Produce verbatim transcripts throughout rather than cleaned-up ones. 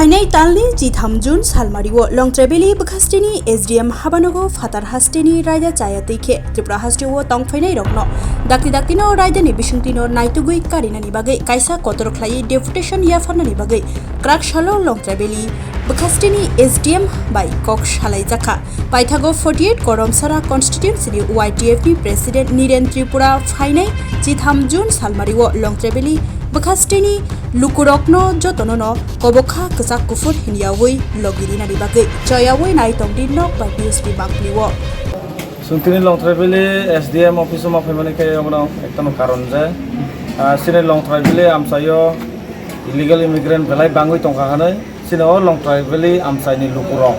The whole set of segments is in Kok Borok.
Phainai talni chitham June salmario Longtrai Valley bwkhasteni S D M habanogo phatar hasteni raida chaya twi khe Tripura hasteo tongphainairokno dakti daktino raidani bisingtwino naitugwi karinani bagwi kaisa kotor khlaiwi deputation yapharnani bagwi kwrak salo Longtrai Valley bwkhasteni S D M bai kok salaijakha. Paithago forty eight Koromsara constituency ni Y T F ni president Niren Tripura phainai chitham June salmario Longtrai Valley bwkhasteni lukurokno jotono no kobokha kwchak kuphur hinyawi logi rinani bagwi chayawi nai tongdi nok bai news ni bangpli o. Chwng tini Longtrai Valley S D M office o ma phaimani khe omono ektano karon je, ah, chini Longtrai Valley amchaio illegal immigrant belai bangwi tongkha hwnwi. Chini o Longtrai Valley amchaini lukurok,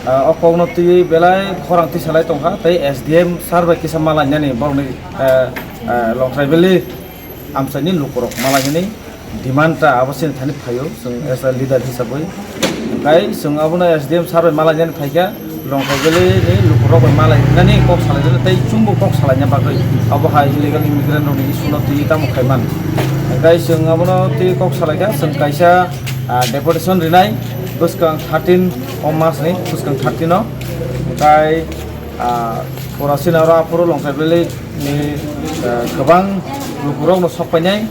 ah, o kokno twiwi belai khorang tisalai tongkha, tei S D M sir bai kisa malainani borokni, ah, ah, Longtrai Valley amchaini lukurok malainani demand ta abo chini thani phaio, chwng as a leader hisabwi. Hwnkhe chwng abono S D M sir bai malainani phaikha, Longtrai Valley ni lukurok bai malai nani kok salai nani tei chwngbo kok salai na bagwi abo hai illegal immigrant rokni issue no twi tamo khaiman. Hwnkhe chwng abono twi kok salai kha, chwng kaisa, ah, deputation rinai bwskang thirteen o mas ni bwskang thirteen o. Hwnkhe, ah, pura sina oro aphuru Longtrai Valley ni, ah, kwbang lukurok no sok painai,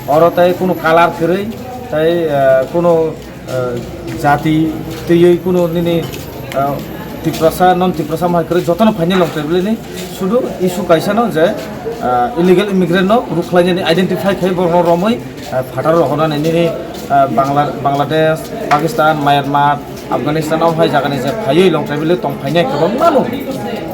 oro tei kunu color kwrwi tei, ah, kunu ah, jati twiwi kunu nini, ah, Tiprasa, non Tiprasa hai kwrwi jotono phainai Longtrai Valley ni. Sudu issue kaisa no je, ah, illegal immigrant no rukhlainani identify khai borokno romwi, ah, phataro rohornani nini, ah, Bangla-, Bangladesh, Pakistan, Myanmar, Afghanistan o hai jagani je phaiwi Longtrai Valley tong phainai kwbangma no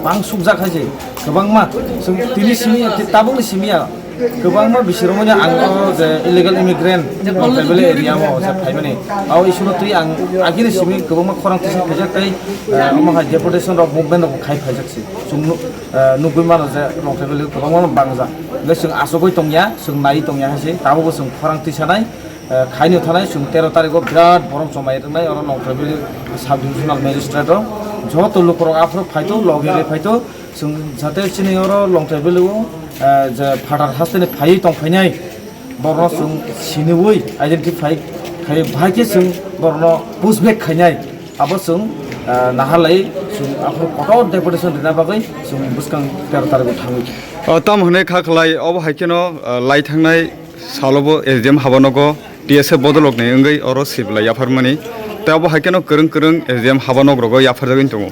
bang sukjak hai se kwbangma. Chwng tini simi, tabukni simi ya. Kwbangma bisirokmani ang o je illegal immigrant Longtrai Valley area o je phaimani, abo issue no twi ang agini simi kwbangma khorang tisa khaijak tei, eh, omo hai deportation rok movement rok khai phaijak se. Chwng nuk-, eh, nugwi mano je Longtrai Valley kwbangma no bangjak. Hwnkhe chwng achugwi tongya, chwng naiwi tongya hai se. Tabukbo chwng khorang tisanai, eh, khaino thanai chwng tero tarikh o birat borok chomai rwnai oro Longtrai Valley sub divisional magistrate o. Joto lukurok aphuru phaito logi rwi phaito. Chwng jate chini oro Longtrai Valley o, eh, je phatar hasteni phaiwi tong phainai, borokno chwng siniwi identify khai, bahai khe chwng borokno push back khainai. Abo chwng, eh, naharlai chwng aphuru kotor deputation rina bagwi chwng bwskang tero tarikh o thangwi. O, tamo hwnwi kha khlai, obo hai kheno, eh, lai thangnai salobo S D M habanogo T S F bodolokni wngwi oro sibla yapharmani. Tei obo hai kheno kwrwng kwrwng S D M habanok rogo yapharjagwi tongo.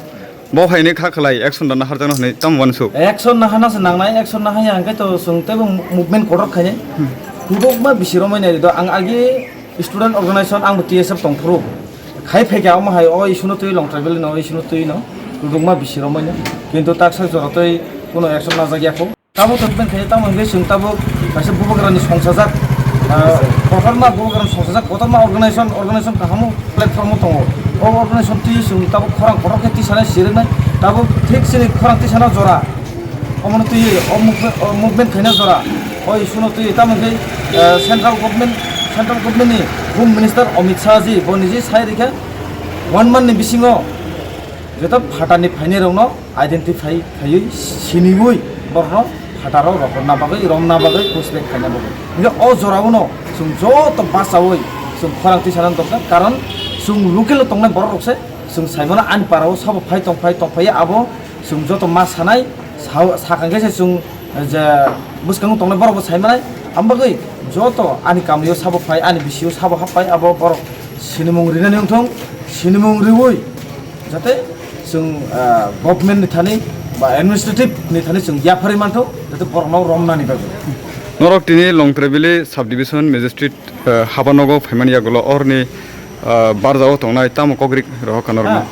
Bo hai ni kha khlai action da naharjakno hwnwi tamo uansuk? Action nahana se nangnai, action nahaya hwnkhe to chwng teibo movement kotor khainai. Hmm. Kudukma bisi romwi nai do. Ang agi student organization, ang bo T S F tongphuru. Khai phaikha omo hai o issue no twi Longtrai Valley no, o issue no twi no. Kudukma bisi romwi no. Kintu taksa jora twi kuno action najak ya kho. Tabuk to pen khe tamo hwnkhe chwng tabuk kaisa bubagrani songsajak, ah, kotorma bubagrani songsajak, kotorma organization, organization kahamo platform o tongo. O organization twi chwng tabuk khorang kotor khe tisanai siriknai. Tabuk thik chini khorang tisana jora. Omono twi o movement, o movement khaina jora. O issue no twi tamo hwnkhe, ah, central government, central government ni Home Minister Amit Shah ji bo niji sai rikha one month ni bisingo jeto phatani phainai rokno identify khaiwi siniwi borokno phataro rohorna bagwi, romna bagwi, push back khaina bagwi. Hingke o jorao no chwng joto bachaui chwng khorang tisana dorkar, karon chwng local o tongnai borok rok se chwng saimano ani para o sabo phai tong phai tong phai abo chwng joto ma sanai sa-, sakang khe se chwng je bwskango tongnai borok bo saimanai. Amo bagwi joto ani kamio sabo phai, ani bisio sabo hap phai, abo borok sinimung rinani wngthong, sinimung riui jate chwng, ah, government ni thani ba administrative ni thani chwng yapharwi mantho, jate borokno romnani bagwi. Norok tini Longtrai Valley Subdivision Magistrate, ah, habanogo phaimani yagulo orni, ah, barjao tongnai tamo kokrik rohor kha norokno?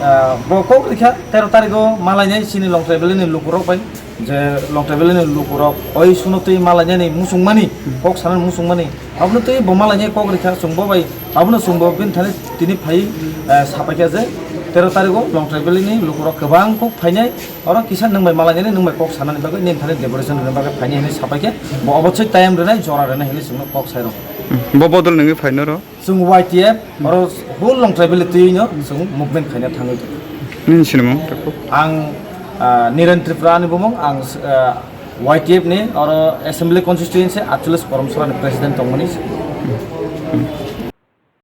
Ah, ah, bo kokrik kha tero tarikh o malainai chini Longtrai Valley ni lukurok bai. Je Longtrai Valley ni lukurok oi suno twi malainani muchungmani, kok sanani muchungmani, abono twi bo malainai kok rikha, chwng bo bai abono chwng bo bini thani tini phai, eh, sapaikha je tero tarikh o Longtrai Valley ni lukurok kwbang kok phainai, oro kisa nwng bai malainani, nwng bai kok sanani bagwi nini thani decoration rwna bagwi phainai hinwi sapaikha, bo obochoi time rwnai, jora rwnai hinwi chwngno kok sairok. Bo bodol nungwi phainai oro? Chwng Y T F, oro whole Longtrai Valley twiwi no chwng movement khaina thangwi tongo. Nini sinimung, Takhuk? Ang, ah, Niren Tripura ani bumung, ang, ah, Y T F ni oro Assembly Constituency atchollis Koromsora ni President tongmani.